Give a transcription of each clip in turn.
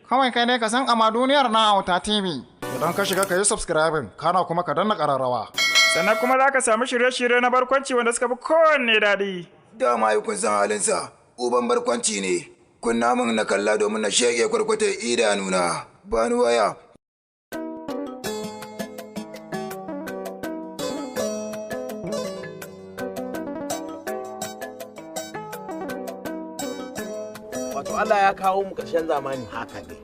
Kawai kai dai ka san amma duniyar na Auta TV. Idan ka shiga ka yi subscribing, kana kuma ka danna ƙararrawa. Sannan kuma za ka samu shirye-shirye na barkwanci wanda suka fi kowanne daɗi. Dama ai kun san halinsa, uban barkwanci ne. Kunna min na kalla domin na shege kwarkwata idanuna. Bani waya. Wato Allah ya kawo mu ƙarshen zamani. Haka ne.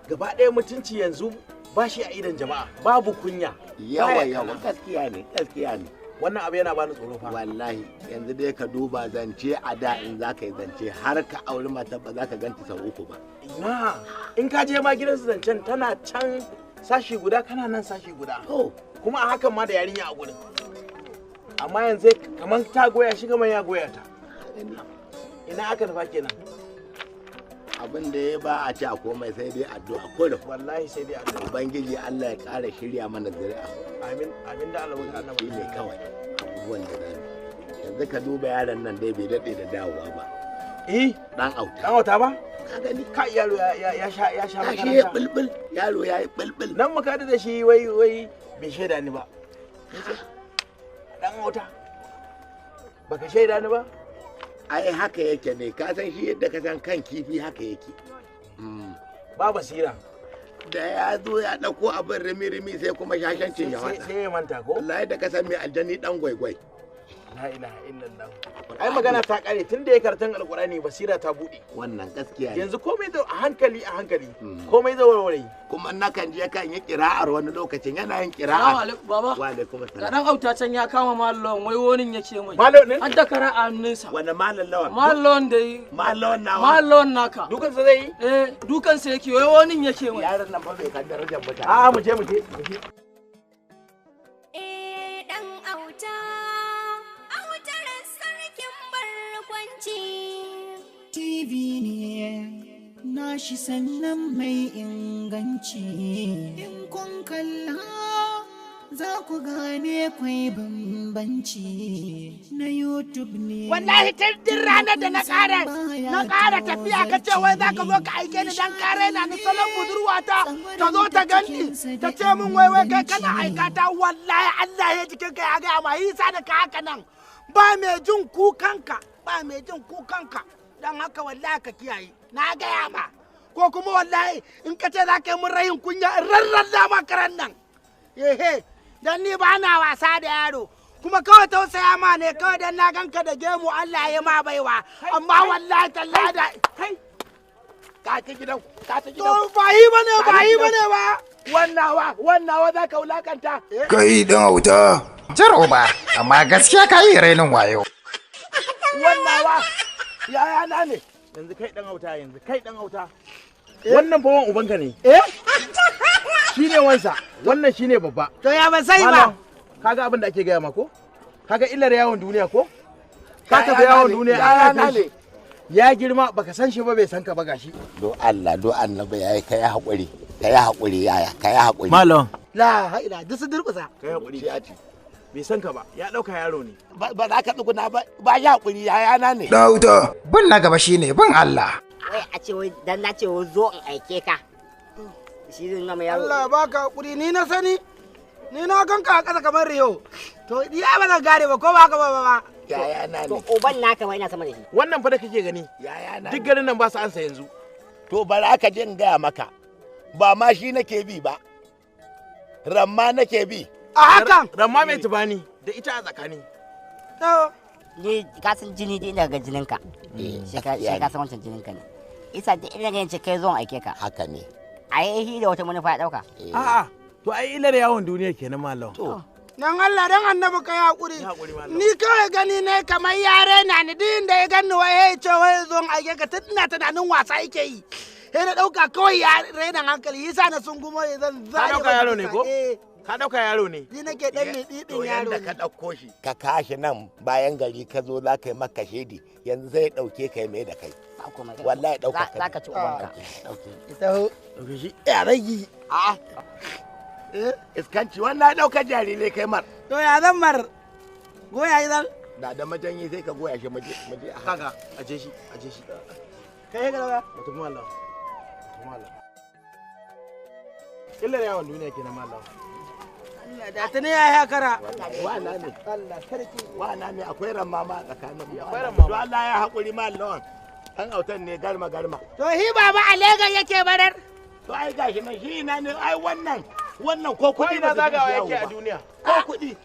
Gaba ɗaya mutunci yanzu ba shi a idon jama'a, babu kunya. Yawa yawa, gaskiya ne, gaskiya ne. Wannan abu yana bani tsoro fa. Wallahi yanzu dai ka duba zance a da in za ka yi zance har ka auri mata ba za ka ganta sau uku ba. Ina in ka je ma gidansu zancen tana can sashi guda, kana nan sashi guda. To kuma a hakan ma da yarinya a gurin. Amma yanzu kamar ta goya shi kamar ya goya ta. Ina aka nufa kenan. Abin da ya ba a ci a komai sai dai addu'a kurum. Wallahi sai dai addu'a. Ubangiji Allah ya ƙara shirya mana zuri'a. Amin amin da Allah wa Shi ne kawai abubuwan da zamu. Yanzu ka duba yaron nan dai bai daɗe da dawowa ba. Eh, dan auta. Dan auta ba? Ka gani? Ka yaro ya sha ya sha makaranta. Shi ya bulbul, yaro ya yi bulbul. Nan muka haɗu da shi wai wai bai shaida ni ba. Dan auta. Baka shaida ni ba? Ai haka yake ne, ka san shi yadda ka san kan kifi haka yake. Ba basira. Da ya zo ya ɗauko abin rimi-rimi sai kuma shashancin ya wata. Sai ya manta ko? Wallahi da ka san mai aljani ɗan gwaigwai. La ilaha illallah. Ai magana ta kare tun da ya karatun Alƙur'ani basira ta buɗe. Wannan gaskiya ne. Yanzu komai da a hankali a hankali. Komai zai warware. Kuma nakan je kan yi kira'ar wani lokacin yana yin kira'a. Salamu alaikum baba. Wa alaikum Ga assalam. dan auta can ya kama Malam wai wonin yake mai. Malam ne? An dakara a hannunsa. Wani malam lawan? Malam da yi. Malam nawa? Malam naka. Dukansa zai yi? Eh, dukansa yake wai wonin yake mai. Yaron nan fa bai san darajar mutane. A'a mu je mu je. Mu je. Eh, ɗan auta, autar sarkin barkwanci. TV ne nashi sannan mai inganci. In kun kalla za ku gane kwai bambanci na YouTube ne. Wallahi tun ranar da na ƙara tafiya ka ce wai za ka zo ka aike ni dan kare na ni salon budurwata ta zo ta ganni ta ce min wai wai kai kana aikata, wallahi Allah ya jikin ka ya gaya ma hisa da ka haka nan ba mai jin kukanka, ba mai jin kukanka, dan haka wallahi ka kiyaye na gaya ma, ko kuma wallahi in ka ce za ka yi min rayin kunya in rarralla ma karan nan. Ehe, dan ni ba na wasa da yaro, kuma kawai tausaya ma ne kawai dan na ganka da gemu Allah ya ma baiwa, amma wallahi tallahi da kai Ka ci gidan, ka ci gidan. To ba yi bane, ba yi bane ba. Wannan wa za ka wulakanta. Kai dan auta. Jar uba, amma gaskiya ka yi rainin wayo. Wannan wa yaya na ne. Yanzu kai dan auta, yanzu kai dan auta. Wannan fa wan ubanka ne. Eh? Shine wansa, wannan shine babba. To ya ban sai ba. Malam, kaga abin da ake gaya ma ko? Kaga illar yawon duniya ko? Ka tafi yawon duniya Yaya an na haife ne. shi. Ya girma baka san shi ba bai san ka ba gashi. Do Allah, do annabi yayi kai hakuri. Kai hakuri yaya, kai hakuri. Malam. La ila duk su durƙusa. Kai hakuri. Ci a ci. Bai san ka ba, ya dauka yaro ne. Ba za ka tsuguna ba, ba ya hakuri yaya na ne. Dan auta. Bin na gaba shine bin Allah. Wai a ce wai dan na ce wai zo in aike ka. Shi zai nuna ma yaro. Allah baka hakuri, ni na sani. Ni na ganka a ƙasa kamar riyo. To ni ai ba zan gane ba ko ba haka ba ba. Yaya na To ne. uban naka wai ina sama da shi. Wannan fa da kake gani, Yaya na duk ne. garin nan ba su ansa yanzu. To bara ka je in gaya maka. Ba ma shi nake bi ba. Ramma nake bi. A hakan. Ramma mai tubani da ita a tsakani. To Ni ka san jini dai ina ga jininka. Sai ka sai ka san wancan jininka ne. Isa da ina ganin ce kai zo in aike ka. Haka ne. Ai shi da wata manufa ya dauka. A'a, to ai illar yawon duniya kenan malam. To dan Allah dan annabi ka yi hakuri. Yi hakuri, malam. Ni kawai gani ne kamar yare na ni duk inda ya ganni wai ya ce wai zo in aike ka, tun ina tunanin wasa yake yi. Sai na ɗauka kawai ya raina hankali yasa na sungumo ya zan Ka zare dauka masa yaro ne fuska. ko? Eh, Ka dauka yaro ne. ni nake dan mai To ɗiɗin yaro yanda ka ne. ɗauko shi ka kashi nan bayan gari ka zo za ka yi maka shedi yanzu zai ɗauke ka ya mai da kai. Ba komai. Wallahi ɗauka ka. Za ka ci ubanka. Ɗauke. Taho. Dauke shi. Ya rage. A'a. Eh, Iskanci wannan ɗaukar jarirai kai mar. to ya zan mar. Goya yi zan. Da da majanyi sai ka goya shi maje maje a haka. Kaga, aje shi, aje shi. Kai ga Mutum malam. Mutum malam. Illar yawon duniya kenan mallam. Allah da tuni ya hakara. Wana ne. Allah sarki. Wana ne akwai ramma ma tsakanin mu. Akwai ramma. To Allah ya haƙuri mallam. An autan ne garma garma. To hi baba a Legas yake barar. To ai gashi nan shi ina ne ai wannan wannan ko Ko kuɗi ina ba su fi zagawa shi yake yawo a ba. duniya. Ko kuɗi.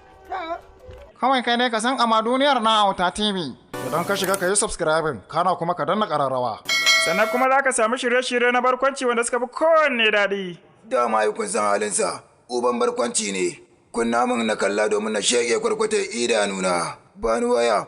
Kawai kai dai ka san amma duniyar na Auta TV. Idan ka shiga ka yi subscribing, kana kuma ka danna ƙararrawa. Sannan kuma za ka samu shirye-shirye na barkwanci wanda suka fi kowanne daɗi. Dama ai kun san halinsa, uban barkwanci ne. Kunna min na kalla domin na shege kwarkwata idanuna. Bani waya.